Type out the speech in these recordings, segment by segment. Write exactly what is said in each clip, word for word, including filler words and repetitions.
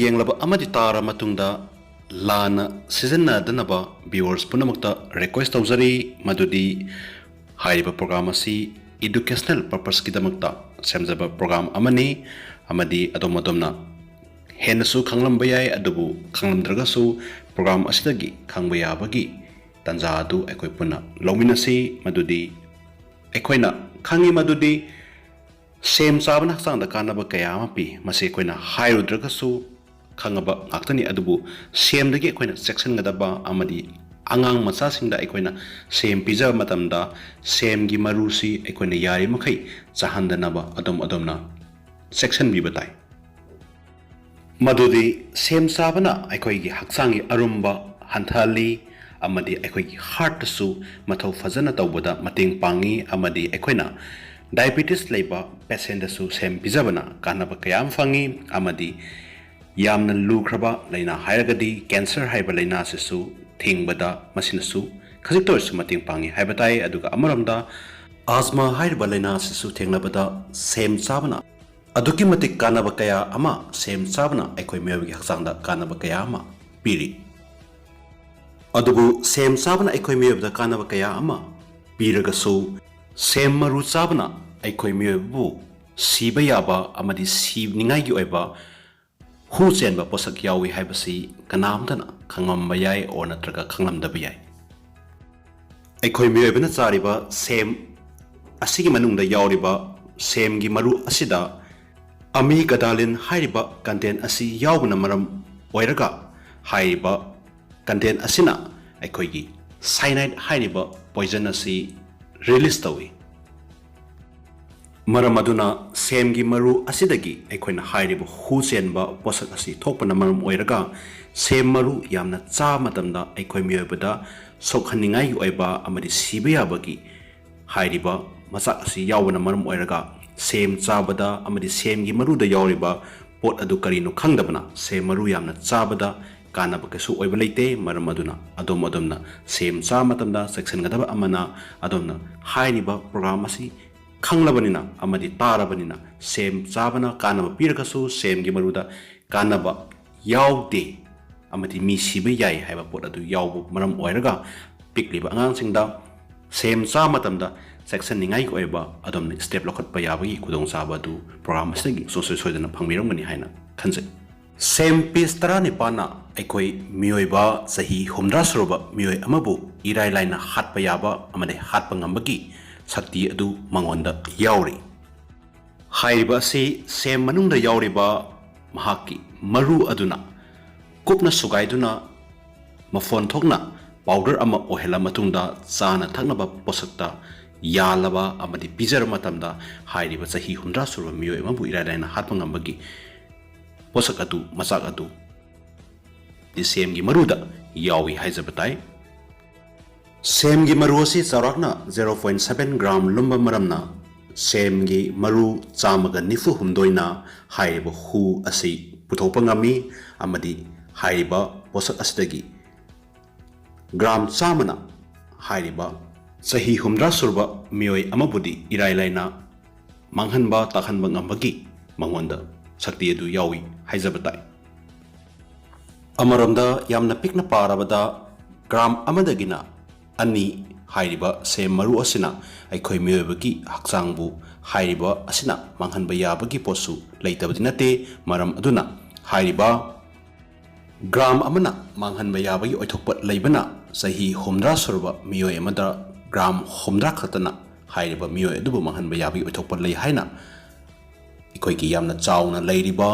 ꯌꯦꯡꯂꯕ ꯑꯃꯗꯤ ꯇꯥꯔ ꯃꯇꯨꯡꯗ ꯂꯥꯟꯅ ꯁꯤꯖꯤꯟꯅꯗꯅꯕ viewers ꯄꯨꯝꯅꯃꯛꯇ request ꯇꯧꯖꯔꯤ, ꯃꯗꯨꯗꯤ ꯍꯥꯏꯔꯤꯕ program ꯑꯁꯤ educational purposeꯀꯤꯗꯃꯛꯇ ꯁꯦꯝꯖꯕ program ꯑꯃꯅꯤ, ꯑꯃꯗꯤ ꯑꯗꯣꯝ ꯑꯗꯣꯝꯅ ꯍꯦꯟꯅꯁꯨ ꯈꯪꯂꯝꯕ ꯌꯥꯏ, ꯑꯗꯨꯕꯨ ꯈꯪꯂꯝꯗ꯭ꯔꯒꯁꯨ program ꯑꯁꯤꯗꯒꯤ ꯈꯪꯕ ꯌꯥꯕꯒꯤ ꯇꯥꯟꯖꯥ ꯑꯗꯨ ꯑꯩꯈꯣꯏ ꯄꯨꯟꯅ ꯂꯧꯃꯤꯟꯅꯁꯤ꯫ ꯃꯗꯨꯗꯤ ꯑꯩꯈꯣꯏꯅ ꯈꯪꯉꯤ ꯃꯗꯨꯗꯤ ꯁꯦꯝ ꯆꯥꯕꯅ ꯍꯛꯆꯥꯡꯗ ꯀꯥꯟꯅꯕ ꯀꯌꯥ ꯑꯃ ꯄꯤ꯫ ꯃꯁꯤ ꯑꯩꯈꯣꯏꯅ ꯍꯥꯏꯔꯨꯗ꯭ꯔꯒꯁꯨ ꯈꯪꯉꯕ ꯉꯥꯛꯇꯅꯤ꯫ ꯑꯗꯨꯕꯨ ꯁꯦꯝꯗꯒꯤ ꯑꯩꯈꯣꯏꯅ ꯆꯦꯛꯁꯤꯟꯒꯗꯕ ꯑꯃꯗꯤ ꯑꯉꯥꯡ ꯃꯆꯥꯁꯤꯡꯗ ꯑꯩꯈꯣꯏꯅ ꯁꯦꯝ ꯄꯤꯖꯕ ꯃꯇꯝꯗ ꯁꯦꯝꯒꯤ ꯃꯔꯨꯁꯤ ꯑꯩꯈꯣꯏꯅ ꯌꯥꯔꯤꯃꯈꯩ ꯆꯥꯍꯟꯗꯅꯕ ꯑꯗꯣꯝ ꯑꯗꯣꯝꯅ ꯆꯦꯛꯁꯤꯟꯕꯤꯕ ꯇꯥꯏ꯫ ꯃꯗꯨꯗꯤ ꯁꯦꯝ ꯆꯥꯕꯅ ꯑꯩꯈꯣꯏꯒꯤ ꯍꯛꯆꯥꯡꯒꯤ ꯑꯔꯨꯝꯕ ꯍꯟꯊꯍꯜꯂꯤ ꯑꯃꯗꯤ ꯑꯩꯈꯣꯏꯒꯤ heartꯇꯁꯨ ꯃꯊꯧ ꯐꯖꯅ ꯇꯧꯕꯗ ꯃꯇꯦꯡ ꯄꯥꯡꯉꯤ, ꯑꯃꯗꯤ ꯑꯩꯈꯣꯏꯅ diabetes ꯂꯩꯕ patientꯇꯁꯨ ꯁꯦꯝ ꯄꯤꯖꯕꯅ ꯀꯥꯟꯅꯕ ꯀꯌꯥ ꯑꯃ ꯐꯪꯉꯤ, ꯑꯃꯗꯤ ꯌꯥꯝꯅ ꯂꯨꯈ꯭ꯔꯕ ꯂꯥꯏꯅꯥ ꯍꯥꯏꯔꯒꯗꯤ cancer ꯍꯥꯏꯕ ꯂꯥꯏꯅꯥ ꯑꯁꯤꯁꯨ ꯊꯤꯡꯕꯗ ꯃꯁꯤꯅꯁꯨ ꯈꯖꯤꯛꯇ ꯑꯣꯏꯔꯁꯨ ꯃꯇꯦꯡ ꯄꯥꯡꯉꯤ ꯍꯥꯏꯕ ꯇꯥꯏ꯫ ꯑꯗꯨꯒ ꯑꯃꯔꯣꯝꯗ asthma ꯍꯥꯏꯔꯤꯕ ꯂꯥꯏꯅꯥ ꯑꯁꯤꯁꯨ ꯊꯦꯡꯅꯕꯗ ꯁꯦꯝ ꯆꯥꯕꯅ ꯑꯗꯨꯛꯀꯤ ꯃꯇꯤꯛ ꯀꯥꯟꯅꯕ ꯀꯌꯥ ꯑꯃ, ꯁꯦꯝ ꯆꯥꯕꯅ ꯑꯩꯈꯣꯏ ꯃꯤꯑꯣꯏꯕꯒꯤ ꯍꯛꯆꯥꯡꯗ ꯀꯥꯟꯅꯕ ꯀꯌꯥ ꯑꯃ ꯄꯤꯔꯤ꯫ ꯑꯗꯨꯕꯨ ꯁꯦꯝ ꯆꯥꯕꯅ ꯑꯩꯈꯣꯏ ꯃꯤꯑꯣꯏꯕꯗ ꯀꯥꯟꯅꯕ ꯀꯌꯥ ꯑꯃ ꯄꯤꯔꯒꯁꯨ, ꯁꯦꯝ ꯃꯔꯨ ꯆꯥꯕꯅ ꯑꯩꯈꯣꯏ ꯃꯤꯑꯣꯏꯕꯕꯨ ꯁꯤꯕ ꯌꯥꯕ ꯑꯃꯗꯤ ꯁꯤꯅꯤꯡꯉꯥꯏꯒꯤ ꯑꯣꯏꯕ ꯍꯨ ꯆꯦꯟꯕ ꯄꯣꯠꯁꯛ ꯌꯥꯎꯏ ꯍꯥꯏꯕꯁꯤ ꯀꯅꯥꯝꯇꯅ ꯈꯪꯂꯝꯕ ꯌꯥꯏ ꯑꯣꯔ ꯅꯠꯇ꯭ꯔꯒ ꯈꯪꯂꯝꯗꯕ ꯌꯥꯏ꯫ ꯑꯩꯈꯣꯏ ꯃꯤꯑꯣꯏꯕꯅ ꯆꯥꯔꯤꯕ ꯁꯦꯝ ꯑꯁꯤꯒꯤ ꯃꯅꯨꯡꯗ ꯌꯥꯎꯔꯤꯕ ꯁꯦꯝꯒꯤ ꯃꯔꯨ ꯑꯁꯤꯗ amygdalin ꯍꯥꯏꯔꯤꯕ content ꯑꯁꯤ ꯌꯥꯎꯕꯅ ꯃꯔꯝ ꯑꯣꯏꯔꯒ, ꯍꯥꯏꯔꯤꯕ content ꯑꯁꯤꯅ ꯑꯩꯈꯣꯏꯒꯤ cyanide ꯍꯥꯏꯔꯤꯕ poison ꯑꯁꯤ release ꯇꯧꯏ꯫ ꯃꯔꯝ ꯑꯗꯨꯅ ꯁꯦꯝꯒꯤ ꯃꯔꯨ ꯑꯁꯤꯗꯒꯤ ꯑꯩꯈꯣꯏꯅ ꯍꯥꯏꯔꯤꯕ ꯍꯨ ꯆꯦꯟꯕ ꯄꯣꯠꯁꯛ ꯑꯁꯤ ꯊꯣꯛꯄꯅ ꯃꯔꯝ ꯑꯣꯏꯔꯒ, ꯁꯦꯝ ꯃꯔꯨ ꯌꯥꯝꯅ ꯆꯥꯕ ꯃꯇꯝꯗ ꯑꯩꯈꯣꯏ ꯃꯤꯑꯣꯏꯕꯗ ꯁꯣꯛꯍꯟꯅꯤꯡꯉꯥꯏꯒꯤ ꯑꯣꯏꯕ ꯑꯃꯗꯤ ꯁꯤꯕ ꯌꯥꯕꯒꯤ ꯍꯥꯏꯔꯤꯕ ꯃꯆꯥꯛ ꯑꯁꯤ ꯌꯥꯎꯕꯅ ꯃꯔꯝ ꯑꯣꯏꯔꯒ, ꯁꯦꯝ ꯆꯥꯕꯗ ꯑꯃꯗꯤ ꯁꯦꯝꯒꯤ ꯃꯔꯨꯗ ꯌꯥꯎꯔꯤꯕ ꯄꯣꯠ ꯑꯗꯨ ꯀꯔꯤꯅꯣ ꯈꯪꯗꯕꯅ ꯁꯦꯝ ꯃꯔꯨ ꯌꯥꯝꯅ ꯆꯥꯕꯗ ꯀꯥꯟꯅꯕ ꯀꯩꯁꯨ ꯑꯣꯏꯕ ꯂꯩꯇꯦ꯫ ꯃꯔꯝ ꯑꯗꯨꯅ ꯑꯗꯣꯝ ꯑꯗꯣꯝꯅ ꯁꯦꯝ ꯆꯥꯕ ꯃꯇꯝꯗ ꯆꯦꯛꯁꯤꯟꯒꯗꯕ ꯑꯃꯅ, ꯑꯗꯣꯝꯅ ꯍꯥꯏꯔꯤꯕ program ꯑꯁꯤ ꯈꯪꯂꯕꯅꯤꯅ ꯑꯃꯗꯤ ꯇꯥꯔꯕꯅꯤꯅ, ꯁꯦꯝ ꯆꯥꯕꯅ ꯀꯥꯟꯅꯕ ꯄꯤꯔꯒꯁꯨ ꯁꯦꯝꯒꯤ ꯃꯔꯨꯗ ꯀꯥꯟꯅꯕ ꯌꯥꯎꯗꯦ ꯑꯃꯗꯤ ꯃꯤ ꯁꯤꯕ ꯌꯥꯏ ꯍꯥꯏꯕ ꯄꯣꯠ ꯑꯗꯨ ꯌꯥꯎꯕ ꯃꯔꯝ ꯑꯣꯏꯔꯒ, ꯄꯤꯛꯂꯤꯕ ꯑꯉꯥꯡꯁꯤꯡꯗ ꯁꯦꯝ ꯆꯥ ꯃꯇꯝꯗ ꯆꯦꯛꯁꯤꯟꯅꯤꯡꯉꯥꯏꯒꯤ ꯑꯣꯏꯕ ꯑꯗꯣꯝꯅ step ꯂꯧꯈꯠꯄ ꯌꯥꯕꯒꯤ ꯈꯨꯗꯣꯡꯆꯥꯕ ꯑꯗꯨ program ꯑꯁꯤꯗꯒꯤ ꯁꯨꯡꯁꯣꯏ ꯁꯣꯏꯗꯅ ꯐꯪꯕꯤꯔꯝꯒꯅꯤ ꯍꯥꯏꯅ ꯈꯟꯖꯩ꯫ ꯁꯦꯝ page ꯇꯔꯥꯅꯤꯄꯥꯟꯅ ꯑꯩꯈꯣꯏ ꯃꯤꯑꯣꯏꯕ ꯆꯍꯤ ꯍꯨꯝꯗ꯭ꯔꯥ ꯁꯨꯔꯕ ꯃꯤꯑꯣꯏ ꯑꯃꯕꯨ ꯏꯔꯥꯏ ꯂꯥꯏꯅ ꯍꯥꯠꯄ ꯌꯥꯕ ꯑꯃꯗꯤ ꯍꯥꯠꯄ ꯉꯝꯕꯒꯤ ꯁꯛꯇꯤ ꯑꯗꯨ ꯃꯉꯣꯟꯗ ꯌꯥꯎꯔꯤ꯫ ꯍꯥꯏꯔꯤꯕ ꯑꯁꯤ ꯁꯦꯝ ꯃꯅꯨꯡꯗ ꯌꯥꯎꯔꯤꯕ ꯃꯍꯥꯛꯀꯤ ꯃꯔꯨ ꯑꯗꯨꯅ ꯀꯨꯞꯅ ꯁꯨꯒꯥꯏꯗꯨꯅ ꯃꯐꯣꯟ ꯊꯣꯛꯅ powder ꯑꯃ ꯑꯣꯏꯍꯜꯂ ꯃꯇꯨꯡꯗ, ꯆꯥꯅ ꯊꯛꯅꯕ ꯄꯣꯠꯁꯛꯇ ꯌꯥꯜꯂꯕ ꯑꯃꯗꯤ ꯄꯤꯖꯔꯕ ꯃꯇꯝꯗ, ꯍꯥꯏꯔꯤꯕ ꯆꯍꯤ ꯍꯨꯝꯗ꯭ꯔꯥ ꯁꯨꯔꯕ ꯃꯤꯑꯣꯏ ꯑꯃꯕꯨ ꯏꯔꯥꯏ ꯂꯥꯏꯅ ꯍꯥꯠꯄ ꯉꯝꯕꯒꯤ ꯄꯣꯠꯁꯛ ꯑꯗꯨ, ꯃꯆꯥꯛ ꯑꯗꯨ ꯁꯦꯝꯒꯤ ꯃꯔꯨꯗ ꯌꯥꯎꯏ ꯍꯥꯏꯖꯕ ꯇꯥꯏ꯫ ꯁꯦꯝꯒꯤ ꯃꯔꯨ ꯑꯁꯤ ꯆꯥꯎꯔꯥꯛꯅ zero point seven gram ꯂꯨꯝꯕ ꯃꯔꯝꯅ, ꯁꯦꯝꯒꯤ ꯃꯔꯨ ꯆꯥꯝꯃꯒ ꯅꯤꯐꯨ ꯍꯨꯝꯗꯣꯏꯅ ꯍꯥꯏꯔꯤꯕ ꯍꯨ ꯑꯁꯤ ꯄꯨꯊꯣꯛꯄ ꯉꯝꯃꯤ, ꯑꯃꯗꯤ ꯍꯥꯏꯔꯤꯕ ꯄꯣꯠꯁꯛ ꯑꯁꯤꯗꯒꯤ gram ꯆꯥꯝꯃꯅ ꯍꯥꯏꯔꯤꯕ ꯆꯍꯤ ꯍꯨꯝꯗ꯭ꯔꯥ ꯁꯨꯔꯕ ꯃꯤꯑꯣꯏ ꯑꯃꯕꯨꯗꯤ ꯏꯔꯥꯏ ꯂꯥꯏꯅ ꯃꯥꯡꯍꯟꯕ ꯇꯥꯛꯍꯟꯕ ꯉꯝꯕꯒꯤ ꯃꯉꯣꯟꯗ ꯁꯛꯇꯤ ꯑꯗꯨ ꯌꯥꯎꯏ ꯍꯥꯏꯖꯕ ꯇꯥꯏ꯫ ꯑꯃꯔꯣꯝꯗ ꯌꯥꯝꯅ ꯄꯤꯛꯅ ꯄꯥꯔꯕꯗ, gram ꯑꯃꯗꯒꯤꯅ ꯑꯅꯤ ꯍꯥꯏꯔꯤꯕ ꯁꯦꯝ ꯃꯔꯨ ꯑꯁꯤꯅ ꯑꯩꯈꯣꯏ ꯃꯤꯑꯣꯏꯕꯒꯤ ꯍꯛꯆꯥꯡꯕꯨ ꯍꯥꯏꯔꯤꯕ ꯑꯁꯤꯅ ꯃꯥꯡꯍꯟꯕ ꯌꯥꯕꯒꯤ ꯄꯣꯠꯁꯨ ꯂꯩꯇꯕꯗꯤ ꯅꯠꯇꯦ꯫ ꯃꯔꯝ ꯑꯗꯨꯅ ꯍꯥꯏꯔꯤꯕ gram ꯑꯃꯅ ꯃꯥꯡꯍꯟꯕ ꯌꯥꯕꯒꯤ ꯑꯣꯏꯊꯣꯛꯄ ꯂꯩꯕꯅ, ꯆꯍꯤ ꯍꯨꯝꯗ꯭ꯔꯥ ꯁꯨꯔꯕ ꯃꯤꯑꯣꯏ ꯑꯃꯗ gram ꯍꯨꯝꯗ꯭ꯔꯥ ꯈꯛꯇꯅ ꯍꯥꯏꯔꯤꯕ ꯃꯤꯑꯣꯏ ꯑꯗꯨꯕꯨ ꯃꯥꯡꯍꯟꯕ ꯌꯥꯕꯒꯤ ꯑꯣꯏꯊꯣꯛꯄ ꯂꯩ ꯍꯥꯏꯅ ꯑꯩꯈꯣꯏꯒꯤ ꯌꯥꯝꯅ ꯆꯥꯎꯅ ꯂꯩꯔꯤꯕ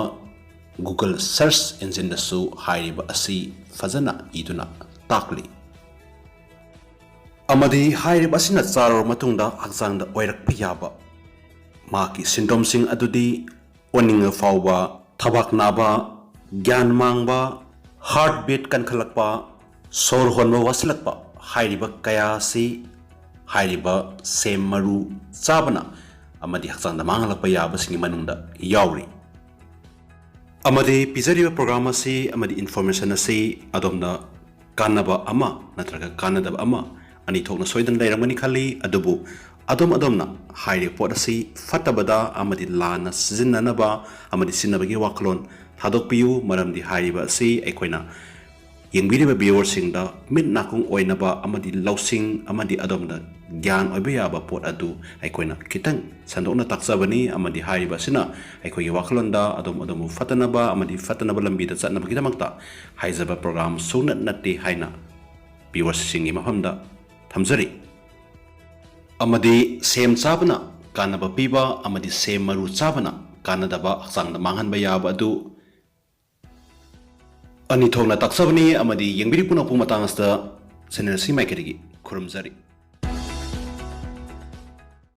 Google search engine ꯗꯁꯨ ꯍꯥꯏꯔꯤꯕ ꯑꯁꯤ ꯐꯖꯅ ꯏꯗꯨꯅ ꯇꯥꯛꯂꯤ꯫ ꯑꯃꯗꯤ ꯍꯥꯏꯔꯤꯕ ꯑꯁꯤꯅ ꯆꯥꯔꯕ ꯃꯇꯨꯡꯗ ꯍꯛꯆꯥꯡꯗ ꯑꯣꯏꯔꯛꯄ ꯌꯥꯕ ꯃꯍꯥꯛꯀꯤ symptomꯁꯤꯡ ꯑꯗꯨꯗꯤ ꯑꯣꯅꯤꯡꯕ ꯐꯥꯎꯕ, ꯊꯕꯥꯛ ꯅꯥꯕ, ꯒ꯭ꯌꯥꯟ ꯃꯥꯡꯕ, heart beat ꯀꯟꯈꯠꯂꯛꯄ, ꯁꯣꯔ ꯍꯣꯟꯕ ꯋꯥꯁꯤꯜꯂꯛꯄ, ꯍꯥꯏꯔꯤꯕ ꯀꯌꯥ ꯑꯁꯤ ꯍꯥꯏꯔꯤꯕ ꯁꯦꯝ ꯃꯔꯨ ꯆꯥꯕꯅ ꯑꯃꯗꯤ ꯍꯛꯆꯥꯡꯗ ꯃꯥꯡꯍꯜꯂꯛꯄ ꯌꯥꯕꯁꯤꯡꯒꯤ ꯃꯅꯨꯡꯗ ꯌꯥꯎꯔꯤ꯫ ꯑꯃꯗꯤ ꯄꯤꯖꯔꯤꯕ program ꯑꯁꯤ ꯑꯃꯗꯤ information ꯑꯁꯤ ꯑꯗꯣꯝꯗ ꯀꯥꯟꯅꯕ ꯑꯃ ꯅꯠꯇ꯭ꯔꯒ ꯀꯥꯟꯅꯗꯕ ꯑꯃ ꯑꯅꯤ ꯊꯣꯛꯅ ꯁꯣꯏꯗꯅ ꯂꯩꯔꯝꯒꯅꯤ ꯈꯜꯂꯤ꯫ ꯑꯗꯨꯕꯨ ꯑꯗꯣꯝ ꯑꯗꯣꯝꯅ ꯍꯥꯏꯔꯤꯕ ꯄꯣꯠ ꯑꯁꯤ ꯐꯠꯇꯕꯗ ꯑꯃꯗꯤ ꯂꯥꯟꯅ ꯁꯤꯖꯤꯟꯅꯅꯕ ꯑꯃꯗꯤ ꯁꯤꯖꯤꯟꯅꯕꯒꯤ ꯋꯥꯈꯜꯂꯣꯟ ꯊꯥꯗꯣꯛꯄꯤꯌꯨ꯫ ꯃꯔꯝꯗꯤ ꯍꯥꯏꯔꯤꯕ ꯑꯁꯤ ꯑꯩꯈꯣꯏꯅ ꯌꯦꯡꯕꯤꯔꯤꯕ viewerꯁꯤꯡꯗ ꯃꯤꯠ ꯅꯥꯀꯣꯡ ꯑꯣꯏꯅꯕ ꯑꯃꯗꯤ ꯂꯧꯁꯤꯡ ꯑꯃꯗꯤ ꯑꯗꯣꯝꯗ ꯒ꯭ꯌꯥꯟ ꯑꯣꯏꯕ ꯌꯥꯕ ꯄꯣꯠ ꯑꯗꯨ ꯑꯩꯈꯣꯏꯅ ꯈꯤꯇꯪ ꯁꯟꯗꯣꯛꯅ ꯇꯥꯛꯆꯕꯅꯤ꯫ ꯑꯃꯗꯤ ꯍꯥꯏꯔꯤꯕ ꯑꯁꯤꯅ ꯑꯩꯈꯣꯏꯒꯤ ꯋꯥꯈꯜꯂꯣꯟꯗ ꯑꯗꯣꯝ ꯑꯗꯣꯝꯕꯨ ꯐꯠꯇꯅꯕ ꯑꯃꯗꯤ ꯐꯠꯇꯅꯕ ꯂꯝꯕꯤꯗ ꯆꯠꯅꯕꯒꯤꯗꯃꯛꯇ ꯍꯥꯏꯖꯕ program ꯁꯨꯡꯅꯠ ꯅꯠꯇꯦ ꯍꯥꯏꯅ viewerꯁꯤꯡꯒꯤ ꯃꯐꯝꯗ ꯊꯝꯖꯔꯤ꯫ ꯑꯃꯗꯤ ꯁꯦꯝ ꯆꯥꯕꯅ ꯀꯥꯟꯅꯕ ꯄꯤꯕ ꯑꯃꯗꯤ ꯁꯦꯝ ꯃꯔꯨ ꯆꯥꯕꯅ ꯀꯥꯟꯅꯗꯕ, ꯍꯛꯆꯥꯡꯗ ꯃꯥꯡꯍꯟꯕ ꯌꯥꯕ ꯑꯗꯨ ꯑꯅꯤ ꯊꯣꯛꯅ ꯇꯥꯛꯆꯕꯅꯤ꯫ ꯑꯃꯗꯤ ꯌꯦꯡꯕꯤꯔꯤ ꯄꯨꯝꯅꯃꯛꯄꯨ ꯃꯇꯥꯡ ꯑꯁꯤꯗ channel ꯑꯁꯤ ꯃꯥꯏꯀꯩꯗꯒꯤ ꯈꯨꯔꯨꯝꯖꯔꯤ꯫